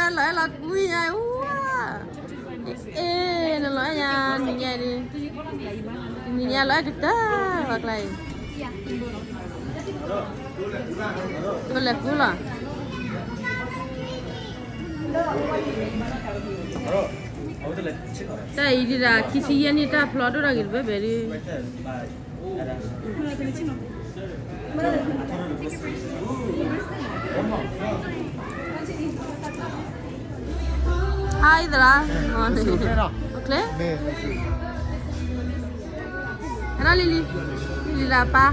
လီၤအဲၣ်လီၤကွံညါအူ, အ့ နလီၤအဲၣ်ညါ နံၤညါဒ်, နံၤညါလီၤအဲၣ်ကတၢၢ် ပှၤကျါအံၤ, တလဲၤကူလီၤ. တၢ်အံၤဒ်ဒၣ် ခံဆံယဲၢ်နံၣ် တၢ်ဖျီဒိၣ်ထီၣ်က့ၤတဘဲဘဲဒ် Hi သရၣ်, အိၣ်ချ့, ဟဲဒၣ်လံလံ, လံလံဒၣ်ပၢ်, လံလံ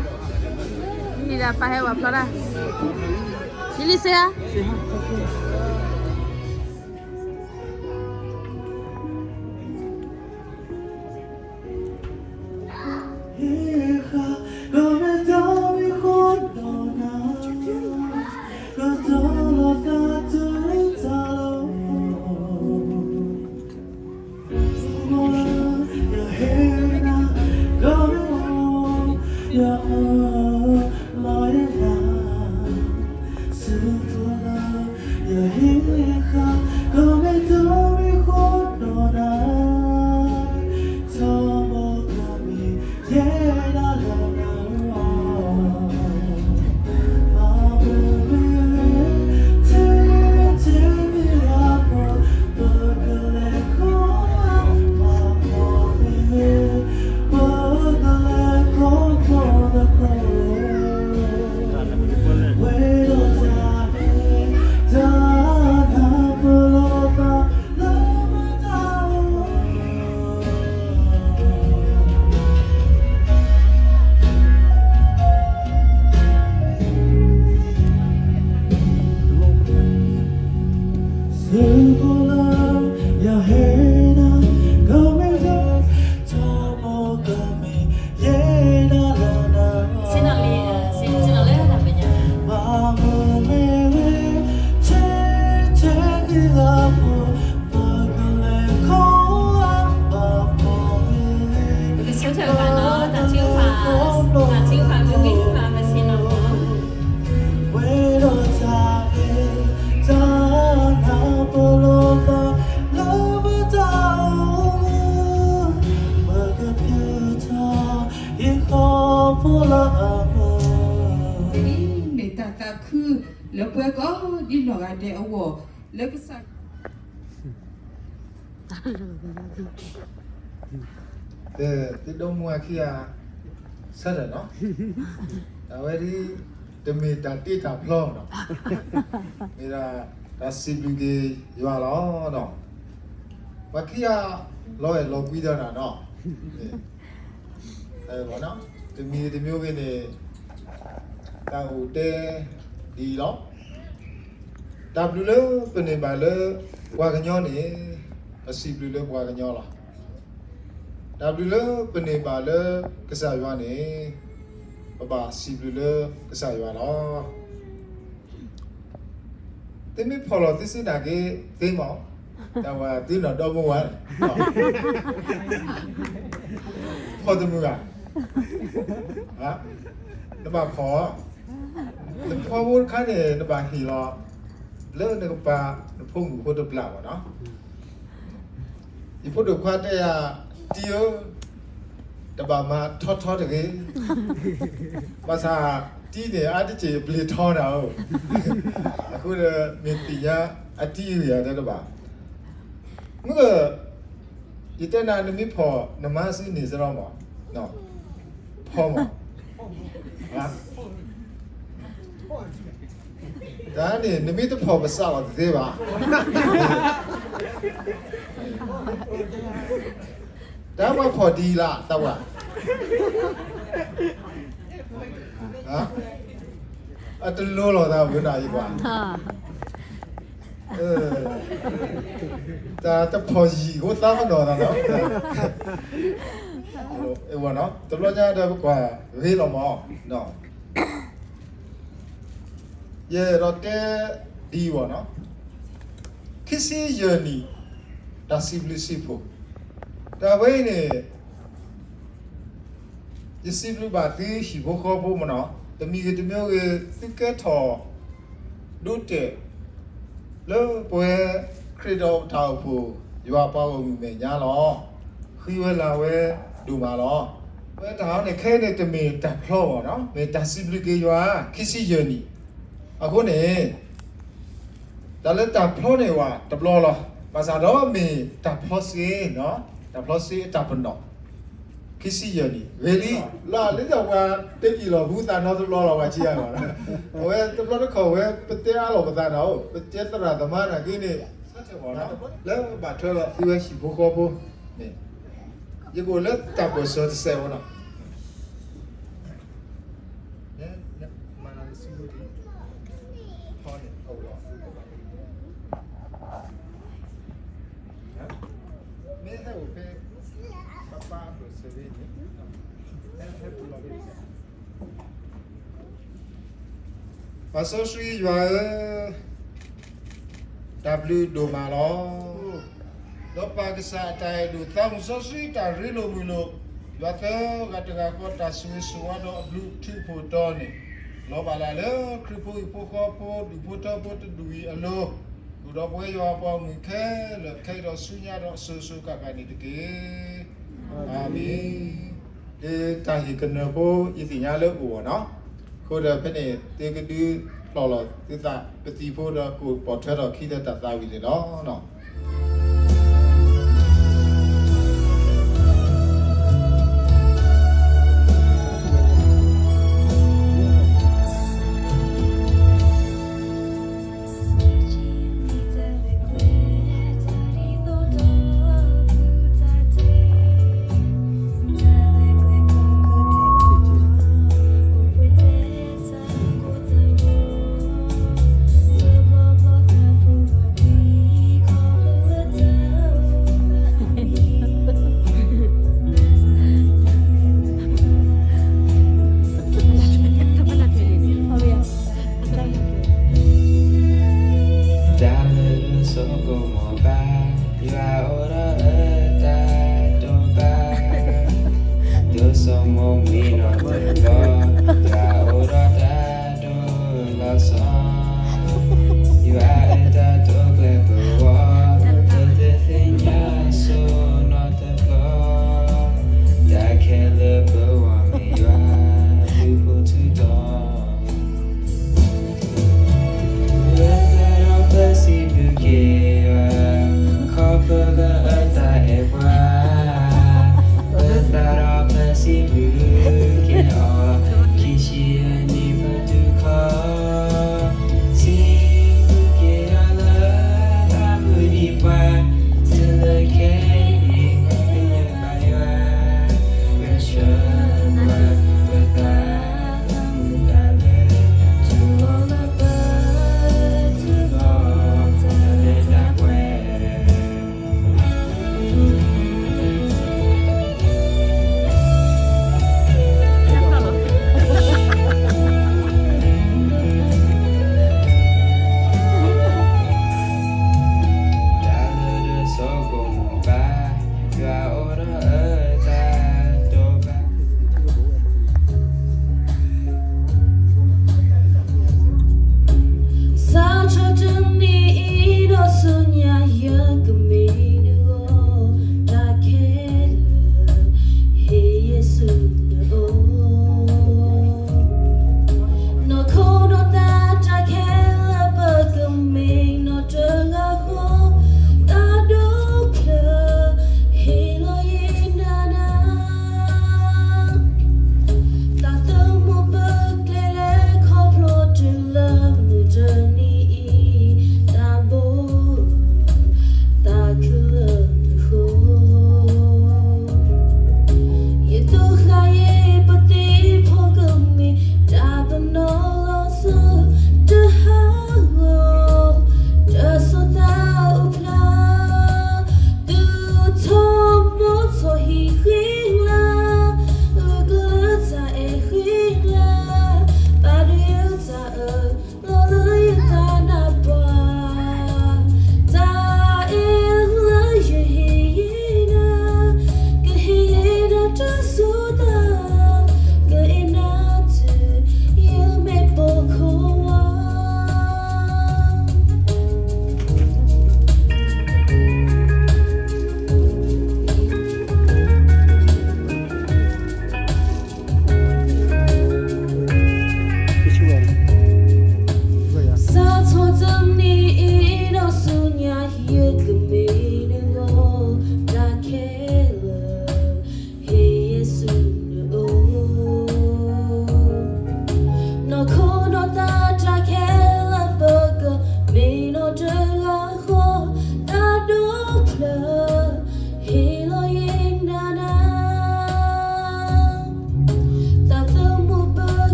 ဒၣ်ပၢ်ဟဲဝဲဖျီတၢ်, လံလံစ့ဧါ.မ့ၢ်တၢ်သးခုလၢပှၤကိးဒ်နီၢ်ဂၤဒဲးအဂီၢ် လၢကစၢ် သုဒိၣ်မူအခံဂၤ ဆၢထၢၣ်နီၤ, အဝဲဒ် တမ့ၢ်တၢ်တ့တၢ်ဖျီနီၤ, မ့ၢ်ဒၣ်တၢ်စံးဘျုးက့ၤယွၤလီၤနီၤ, ပှၤခံဂၤလီၤအဲၣ်လီၤကွံဒီးနၤနီၤ, တမံၤတမံၤဂ့ၤန့ၣ် တၢ်အိၣ်တဲဒ်အံၤလီၤ. တၢ်ဘျုးလၢပန့ၢ်ဘၣ်လၢပှၤကညီန့ၣ် ပစံးဘျုးလၢပှၤကညီလီၤ. တၢ်ဘျုးလၢပန့ၢ်ဘၣ်လၢကစၢ်ယွၤန့ၣ် ပဘၣ်စံးဘျုးလၢကစၢ်ယွၤလီၤ. သုမ့ၢ်ဖီၣ်လီၤသုစ့ၢ်နာ်က့ သ့မး, တၢ်ဝဲသုနီၢ်ဒီမါဝၤန့ၣ် ဖီၣ်တမုာ်ဧါ, နဘၣ်ဖီၣ်, နဖီဖိတခါန့ၣ် နဘၣ်ဟ့ၣ်လီၤ လၢနကပၤနဖိမုၣ်ဖိတဘျီဘၣ်နီၤ. ယဖိဒိၣ်ခွါတဲယၤ တံၤဧၢ, တဘၣ်မၤထီထီတဂ့ၤ, ဘၣ်ဆၣ်တံၤန့ၣ် အါတက့ၢ်ပျ့ၤထီနၤဧၢ, အဃိဒီး မ့ၢ်သ့ၣ်ညါအတံၤဂ့ၤဧါ တဲတဘၣ်, မုၢ်ဧၢ, ယတဲနၤ နမ့ၢ်ဖီၣ် နမါစုန့ၣ်စရီမး, ဖီမး, တၢ်န့ၣ် နမ့ၢ်တဖီၣ်ပစးလီၤတသ့ဘၣ်. တၢ်ပှၤဖီၣ်ဒ်အံၤလၢသးပှၢ်, အတလိၤလီၤသးဝဲနၤယကွၢ်, တၢ်တဖီၣ်ယံာ်ဃိသးပနီၣ်သးလီၤ, တဘျီညါဒီးပကွၢ်ဂ့ၤလီၤမး, ယအဲၣ်ဒိးတဲဒ်အံၤဘၣ်နီၤ, ခံဆံယဲၢ်နံၣ် တၢ်စံးဘျုးစံးဖှိၣ်, တၢ်ဝဲအံၤန့ၣ် ယစံးဘျုးဘၣ်သုဟံၣ်ဖိဃီဖိမးနီၤ, တမံၤဂ့ၤတမံၤဂ့ၤ သုကဲထီၣ်ဒိတဲာ် လၢပဝဲခရံာ်ဒီးတၢ်အိၣ်ဖှိၣ် ယွၤပှၤဂီၢ်မုၢ်မဲာ်ညါလီၤ. ဃံဝဲလၤဝဲဒိၣ်မးလီၤ. ပဝဲတၢ်ဟီန့ၣ် ခဲအံၤန့ၣ် တမ့ၢ်တၢ်ဖျီဘၣ်နီၤ, မ့ၢ်တၢ်စံးဘျုးက့ၤယွၤ ခံဆံယဲၢ်နံၣ်. အဃိန့ၣ် တၢ်လၢတၢ်ဖျီန့ၣ်ဝဲတဘျီလီၤ. ဘၣ်ဆၣ်ဒီးမ့ၢ်တၢ်ဖျီစ့, တၢ်ဖျီစ့အတၢ်ပနီၣ် ခံဆံယဲၢ်နံၣ် ဂ့ၤလံ. လၢလၢပှၤတအ့ၣ်လီၤဘူးသးနီတဘျီလီၤ ပှၤဆံးယဲၢ်ဂီၤ. အဝဲတဘျီတခီၣ်ဝဲ ပတဲအါလီၤပသးနီၤ, ပတဲသရၣ်သမါနာ်က့န့ၣ် ဆၢထၢၣ်မးနီၤ, လၢဘၣ်ထွဲလီၤသုဝဲဟံၣ်ဖိဃီဖိန့ၣ် ယကအိၣ်လၢတၢ်ပၢၢ်ဆၢတစဲးဖိနီၤ. မၤနၤတစုဖိဒံး, ဖီန့ၣ် အိၣ်လီၤ. မ့ၢ်ဟဲအိၣ်ဖဲ ပၢ်ပၢ်အပၢၢ်ဆၢလံန့ၣ်, ဟဲဟဲပူၤလီၤဖဲ ပၢ်စီဆှံယွၤဧၢ, တၢ်ဘျုးဒိၣ်မးလီၤ. ဒီးပၢ်ကစၢ်အတၢ်အဲၣ်ဒိၣ် သးမုၢ်စီဆှံတၢ်ရ့လိာ်မုာ်လိာ်, ယွၤသၢဂၤတဂၤဃီတၢ်ဆိၣ်ဂ့ၤဆိၣ်ဝါဒီးအဘျုးထူးဖှိၣ်တီန့ၣ်, လီၤဘၣ်လၢ်လၢခရံာ်ဖိဟံၣ်ဖိဃီဖိဒူၣ်ဖိထၢဖိတဒူၣ်အံၤအလိၤ, ဃုာ်ဒီးပဝဲယွၤပှၤဂီၢ်မုၢ်ခဲလၢာ် ခဲအံၤဒီးဆူညါဒီးအစိၤစိၤဃၣ်ဃၣ်န့ၣ်တက့ၢ်. အၤမ့ၣ်. ဒ်တၢ်ဟ့ၣ်ကနၢၤဖိယသ့ၣ်ညါလၢအိၣ်အီၤနီၤ, အဃိဒီးဖဲန့ၣ် သုကဒုးဖျီၣ်လီၤသုသး ပသံၣ်ဖိဒီးကပိာ်ထွဲထီၣ်ခံဒီးတၢ်သးဝံၣ်န့ၣ်လီၤ. တၢ်လၢစိကမီၤဘၣ်, ယွၤအိၣ်ဒီးအတၢ်တိာ်ပာ်, ဒိးစိမိၣ်မံနီတဘျီ, ယွၤအိၣ်ဒီးတၢ်ဒိလီၤဆီ, ယွၤအတၢ်တိာ်ကျဲၤပဂီၢ်, ပတသ့ၣ်ညါစိနီတဘျီ, တၢ်ခဲလၢာ်ပဝဲမ့ၢ်ယွၤဘျုးဖှိၣ်ထူးတီၤ လၢတၢ်ဒီးပစံးဘျုးက့ၤယွၤ, ခီဖျိလၢအတၢ်အဲ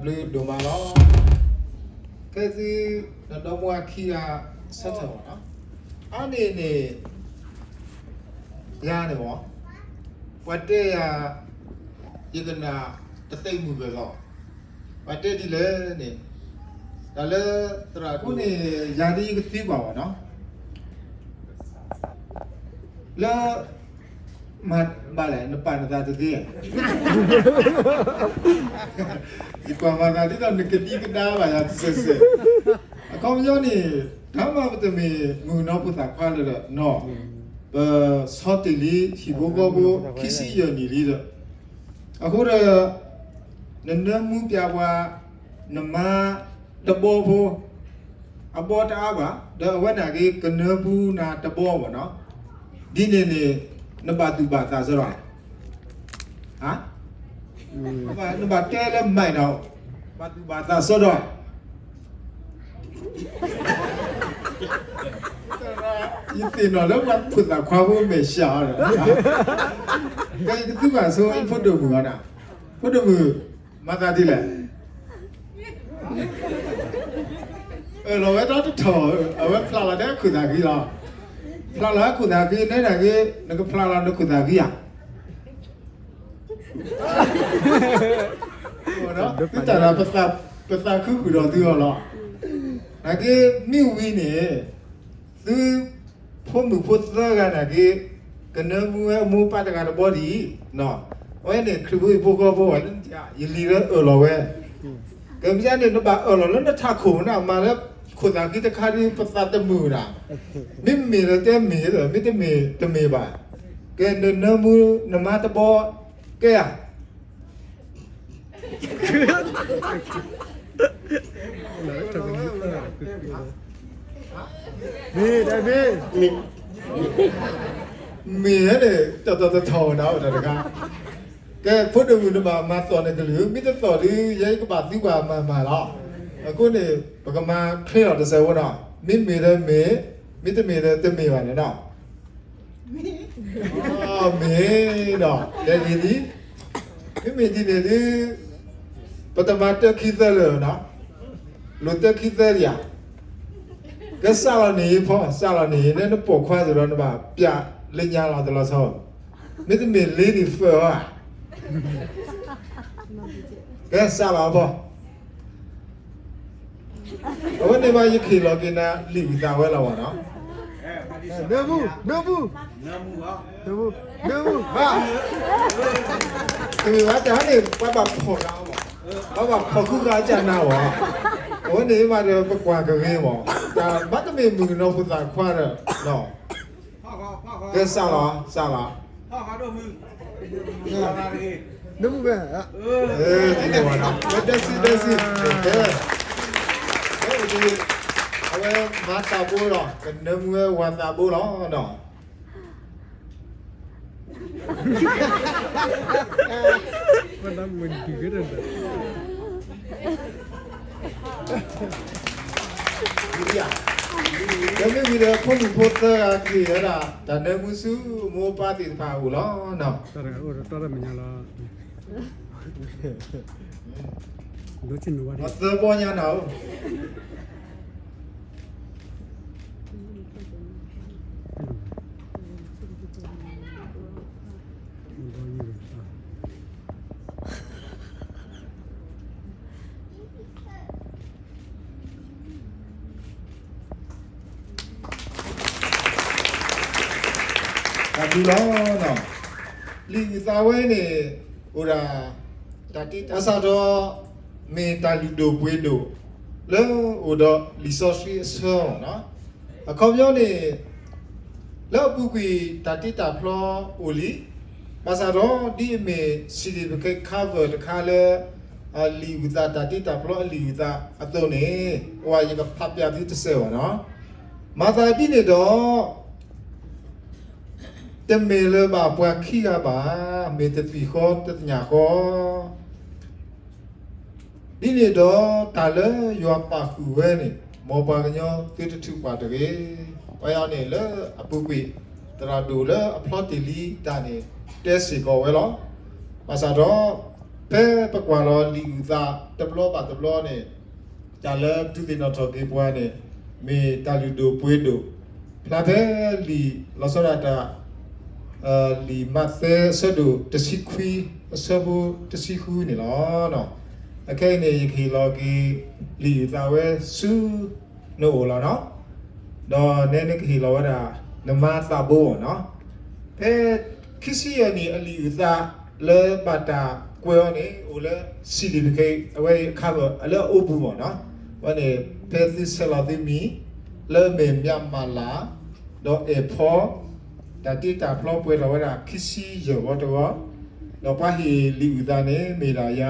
ဘျုးဒိၣ်မးလီၤ. ခဲသု နဒီမါဝၤခံဂၤဆၢထၢၣ်မးနီၤ, အါန့ၢ်န့ၣ် ယၤန့ၣ်မး, ပှၤတဲယၤ ယကနၣ်တသ့မုၢ်ကလီၤ. ပှၤတဲဒ်လဲၣ်န့ၣ်, တၢ်လၢသရၣ်ဒိၣ်န့ၣ် ယၤဒ်ယကသံကွၢ်မးနီၤ, လၢ မၤဘၣ်လဲၣ် နပာ်နသးတသ့ဧါ. ယကွၢ်မၤသးဒ်သိးနကဒံကဒါဘၣ်ယၤတစဲးစဲး. အခီပညီန့ၣ် တၢ်မၤပတမ့ၢ်မုၣ်ကနီၤဖိသၣ်ခွါလၢၤဒီးနီၤ, ပဆီတ့ၢ်လံ ဟံၣ်ဖိဃီဖိ ခံဆံယဲၢ်နံၣ်လံဒီး, အဃိဒီး နနၢမူပၠးပှၤ နမါတဘီဖိ အဘီတအါဘၣ်, ဒီးအဝဲန့ၣ်က့ၤ ကနၢပူနၤတဘီမးနီၤ, ဒ်န့ၣ်န့ၣ် နဘၣ်သူၣ်ဘၣ်သးစ့ၢ်ကီး, ဟါ, နဘၣ်တဲလၢမဲာ်နီၤ, ဘၣ်သူၣ်ဘၣ်သးစ့ၢ်ကီး, ယသ့ၣ်နီၣ်လၢပှၤဖိသၣ်ခွါဖိမဲာ်ဆှးအီၤဒီး, ကဲယကသူဘၣ်ဆိ ဖိဒိၣ်မုၣ်အီၤနီၤ, ဖိဒိၣ်မုၣ် မၤသးဒ်လဲၣ်. အၢၣ်လီၤဝဲဒီတထီၣ်, အဝဲဖျးလီၤတဲခိၣ်သၣ်ခံလီၤ. ဖျးလီၤခိၣ်သၣ်ခံ နဲဒၣ်က့ၤ နကဖျးလီၤနခိၣ်သၣ်ခံဧါ. သုတၢ်ဒၣ် ပသးခုဃုာ်ဒီးသုအီၤလီၤ. နာ်က့ မ့ၢ်ဝံၤန့ၣ် သု ဖိမုၣ်ဖိသၢဂၤနာ်က့ၤ ကနၢမူဝဲအမိၢ်ပၢ်တဂၤတဘီဒံး, အဝဲန့ၣ် ခရံာ်ဖိအံၤဖိဃီဖိဝဲလၢ ယလံၤလၢအၢၣ်လီၤဝဲ, ကဲမ့ၢ်န့ၣ် နဘၣ်အၢၣ်လီၤလၢနထးခိၣ်မနုၤ မၤလၢခိၣ်သၣ်ခံတခါဒ် ပသးတမုာ်နၤ, မ့မ့ၢ်ဒီးတဲမ့ၢ်ဒီး မ့တမ့ၢ်တမ့ၢ်ဘၣ်, ကဲနနၢမူနမါတဘီ ကဲဧါ. မ့ၢ်တမ့ၢ်, မ့ၢ်န့ၣ် တတီၤတထီၣ်ဝဲဒၣ်တဂၤ, ကဲဖိဒိၣ်မုၣ်တဘၣ်မၤသီၣ်နကလုၢ်, မ့ၢ်တသီၣ်ဒီး ယဲယကဘၣ်သံကွၢ်မၤမၤလီၤ. အဃိန့ၣ် ပကမၤချ့လီၤတစဲးဖိနီၤ, မ့မ့ၢ်ဒီးမ့ၢ်, မ့တမ့ၢ်ဒီးတမ့ၢ်ဘၣ်န့ၣ်နီၤ. မ့ၢ်ဒီး တဲဒ်န့ၣ်, မ့မ့ၢ်ဒ်န့ၣ်ဒ် ပတမၤတၢ်ခံသၢလၢာ်နီၤ, လိၣ်တၢ်ခံသၢဒံးဧါ. ကဲစးလီၤန့ၣ်ဖီ, စးလီၤန့ၣ် လၢနပိာ်ခွါစ့ၢ်ဒီး နဘၣ်ပျးလၢညါလီၤတလီၤဆီ, မ့တမ့ၢ်လ့န့ၣ်သၢဧါ. ကဲစးလီၤဖီ အဝဲန့ၣ်ဘၣ် ယကဟ့ၣ်လီၤက့ၤနၤ လံာ်ဝံသးဝဲလီၤဘၣ်နီၤ. နၢမူ, နၢမူ, နၢမူ, နၢမူ, ဘၣ်, တမ့ၢ်ဘၣ်တၢ်န့ၣ် ပှၤဘၣ်ဖီၣ်နၤမး, ပှၤဘၣ်ဖီၣ်ဃုာ်ဃာ်ကနၤမး, အဝဲန့ၣ်မးဒီး ပကွၢ်ကဂ့ၤမး, တၢ်ဘၣ်တမ့ၢ်မုၣ်ကနီၤဖိသၣ်ခွါဒီး ကဲစးလီၤ, စးလီၤ, နၢမူဝဲ, ဒ်န့ၣ်ဝဲနီၤ, ကဲတဲစံတဲစံ, ကဲ, အဝဲမၤသးဘိလီၤ, ကနၢမူဝဲဝၤသးဘိလီၤနီၤ. ကဲမ့ၢ်ဝံၤဒီး ဖိမုၣ်ဖိသၢဂၤက့ၤဝဲဒၣ် တၢ်နၢမူဆူ မိၢ်ပၢ်သ့ၣ်တဖၣ်အအိၣ်လီၤနီၤ. သၢဘီညါနၤဧၢ. တၢ်ဘျုးလီၤနီၤ. လံာ်ဝံသးဝဲန့ၣ် အိၣ်ဒၣ် တၢ်တ့တၢ်စးထီၣ် မ့ၢ်တၢ်လုၢ်ဒိၣ်ပှ့ၤဒိၣ် လၢအိၣ်ဒီးလံာ်စီဆှံအဆၢမးနီၤ. အခီပညီန့ၣ် လၢအပူၤကွံာ်တၢ်တ့တၢ်ဖျီအိၣ်လံ, ဘၣ်ဆၣ်ဒီးဒ်အမ့ၢ် certificate cover တခါလၢ လံာ်ဝံသး တၢ်တ့တၢ်ဖျီအလံာ်ဝံသးအသိးန့ၣ် အဝဲယကဖးပျးသုတစဲးဘၣ်နီၤ. မၤသးဒ်န့ၣ်ဒီး တမ့ၢ်လၢဘၣ်ပှၤခံဂၤဘၣ်, မ့ၢ်တသွံၣ်ဃီတသ့ၣ်ညါဃီ ဒ်န့ၣ်ဒီး တၢ်လၢယွၤပာ်ဃုာ်ဝဲန့ၣ် မ်ပှၤကညီသုတထုးပှၤတဂ့ၤ. ပှၤယၤန့ၣ်လၢအပူၤကွံာ် သရၣ်ဒိၣ်လၢအဖျီတ့ၢ်လံတၢ်န့ၣ် တဲစ့ၢ်ကီးဝဲလီၤ. ဘၣ်ဆၣ်ဒီး ဖဲပကွၢ်လီၤလံာ်အုၣ်သးတဘျီဘၣ်တဘျီန့ၣ်, တၢ်လၢပတုၤသ့ၣ်နီၣ်ထီၣ်က့ၤပှၤန့ၣ် မ့ၢ်တၢ်လုၢ်ဒိၣ်ပှ့ၤဒိၣ်, ဖျါဖဲလံာ်လီၤဆီဒၣ်တၢ် လံာ်မးသဲအဆၢဒိၣ်တဆံခွံ အဆၢဖိတဆံဃုန့ၣ်လီၤ. အခဲအံၤန့ၣ် ယကဟ့ၣ်လီၤက့ၤလံာ်အုၣ်သးဝဲဆူနအိၣ်လီၤနီၤ. ဒီးနဲနကဟ့ၣ်လီၤဝဲဒၣ် နမါသးဘိနီၤ. ဖဲခံဆံယဲၢ်နံၣ်အလံာ်အုၣ်သး လၢဘၣ်တၢ်ကွဲးအီၤန့ၣ် အိၣ်လၢ certificate အဝဲအခါလၢအအိၣ်ပူၤမ့ၢ်နီၤ. အဝဲန့ၣ် ဖဲသုဆဲးလီၤသုမံၤ လၢမဲာ်မျးမၤလၤ ဒီးအဲၣ်ဖီ တၢ်တ့တၢ်ဖျီပှဲၤထီၣ်ဝဲဒၣ်ခံဆံယဲၢ်ဝီ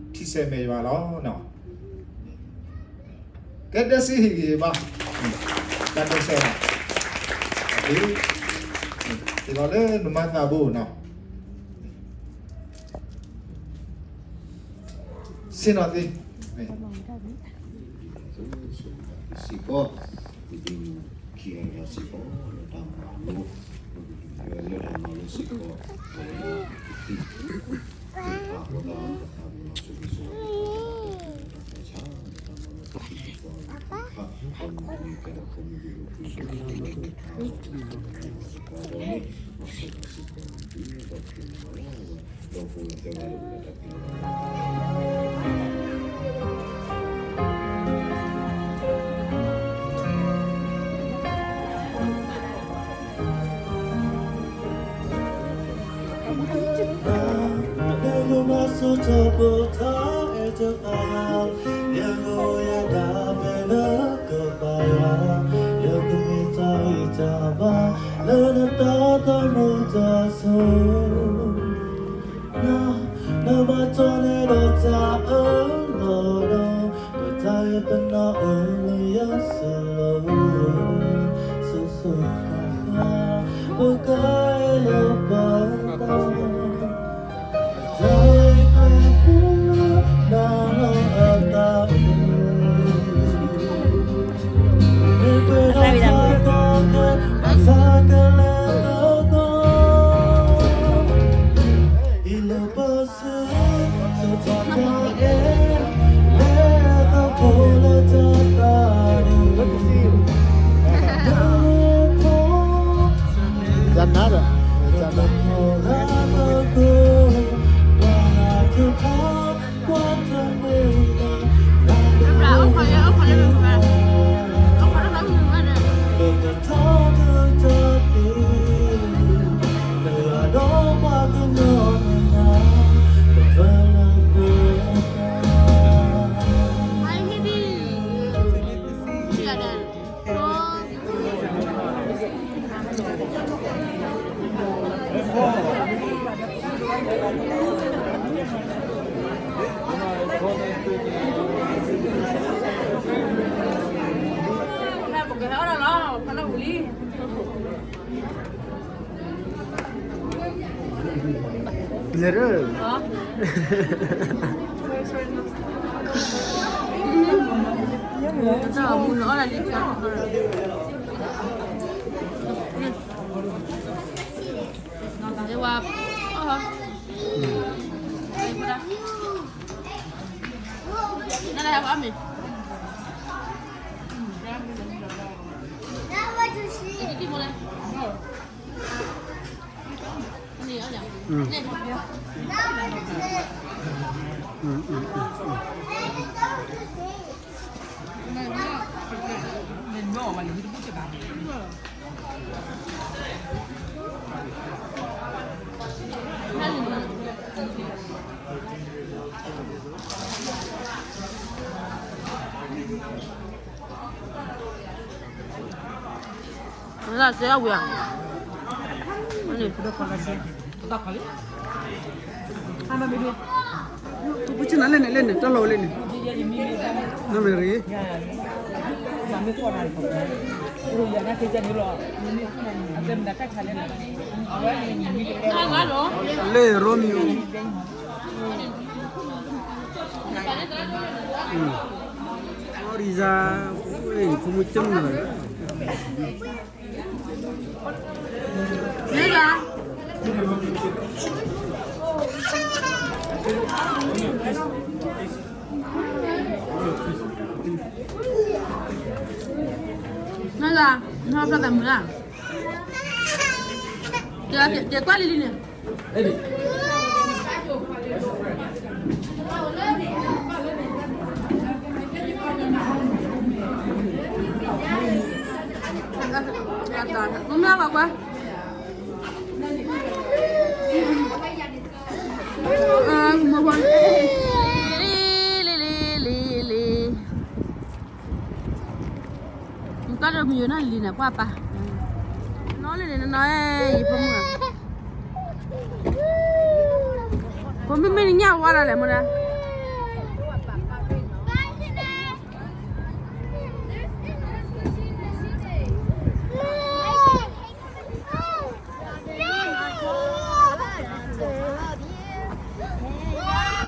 တဝီ, ဒီးပှၤဟ့ၣ်လံာ်အုၣ်သးန့ၣ် မ့ၢ်ဒၣ်ယၤ ထံဆဲးမဲာ်ယွၤလီၤ. ကဲဒဲစ့ဟ့ၣ်ဂံၢ်ဘါ, တၢ်ဒဲစ့ဘၣ်, ဟ့ၣ်လီၤလၢနမါသးဘိနီၤ, ဆ့ၣ်နီၤသ့ စ့ၢ်ကီး, လၢတၢ်မၤလိ, လၢတၢ်မၤလိစ့ၢ်ကီး, နဘၣ်တီၢ်န့ၢ်ဒီးတၢ်အၢၣ်လီၤဒီး, ပတၢ်အဲၣ်ပနီၢ်အၢၣ်လီၤယၤစၢၤလီၤ, ဆိၣ်ဆိၣ်ဃၣ်ဃၣ်, ပကအဲၣ်လီၤပသး, တၢ်အဲၣ်ပူၤ, နၤလီၤအသးပူၤ, မ့ၢ်ပှဲၤဒီးတၢ်ကီကဲ, အသးကလဲၤသကိး, ဟ့ၣ်လီၤပ လဲၤရၢၢ်, ပူၤကနၣ်လဲၣ်န့ၣ် လဲၣ်န့ၣ် တၢ်လီၤဝဲလဲၣ်န့ၣ်, နမ့ၢ်ရ့, လၢရိမံၤ, အီၣ်ရံၤစါ, ဖိမုၣ်ကၠၢမ်းလီၤ. လၢဂၤ, လၢဂၤ, နဂၤ, နဖျီသးမုာ်ဧါ, တဲကွၢ်လံလံန့ၣ်, မ့ၢ်ဘၣ်ကွၢ် လံၤလံၤလံၤလံၤလံၤ, နတၢ်ဒိးမံယိၤနီၢ်လံၤန့ၣ် ပှၢ်ပၢ်, နီၢ်လံၤန့ၣ် နနီၢ်, ယဖိမုၣ်ဧၢ, ဖိမုၣ်မ့ၢ်နညၣ်ဝါဒီးလဲၣ်မ့ၢ်ဒၣ်